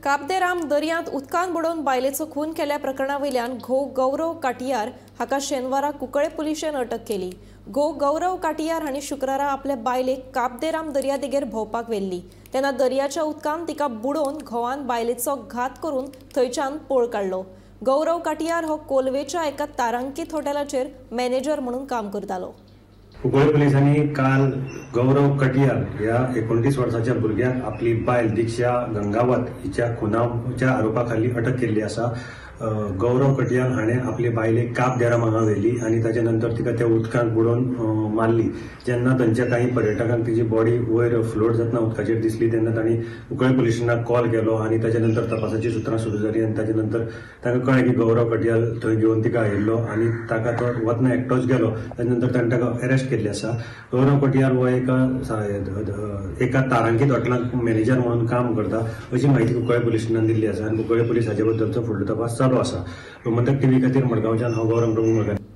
काब दे राम दर्यांत उदकांत बुडोवन बायलेचो खून केल्या प्रकरणा वयल्यान घोव गौरव काटियार हाका शेनवारा कुंकळे पुलिशेन अटक केली. घोव गौरव काटियार हांणी शुक्रारा आपल्या बायलेक काब दे राम दर्यादेगेर भोंवपाक व्हेल्ली. तेन्ना दर्याच्या उदकांत तिका बुडोवन घोवान बायलेचो घात करून थंयच्यान पळ काडलो. गौरव काटियार हो कोलवेच्या एका तारांकीत हॉटेलाचेर मॅनेजर म्हणून काम करतालो. कुंकळे पुलिसांनी काल गौरव कटियार ह्या 29 वर्साच्या भुरग्याक आपली बायल दीक्षा गंगावत हिच्या खुनाच्या आरोपा खाली अटक केल्ली आसा. गौरव कटियार हाणें आपले बायलेक काब दे राम हांगा व्हेली आनी ताच्या नंतर तिका त्या उदकांत बुडोवन मारली. जेन्ना थंयच्या काही पर्यटकांक तिची बॉडी वयर फ्लोट जातना उदकाचेर दिसली तेन्ना तांणी कुंकळे पुलिसांक कॉल केलो आनी ताच्या नंतर तपासाची सुत्रां सुरू जाली आनी ताच्या नंतर तांकां कळ्ळें की गौरव कटियार थंय घेवन तिका आयिल्लो आनी ताका तो वतना एकटोच गेलो. ताच्या नंतर ताणें ताका अरेस्ट केल्ली आसा. गौरव कटियार हो एका तारांकीत हॉटेलांत मॅनेजर म्हणून काम करता अशी म्हायती कुंकळे पुलिसांनी दिल्ली आसा आनी कुंकळे पुलीस हाचे बद्दलचो फुडलो तपास चालू आसा. गोमंतक टीव्ही खातीर मडगांवच्यान हांव गौरव प्रभू.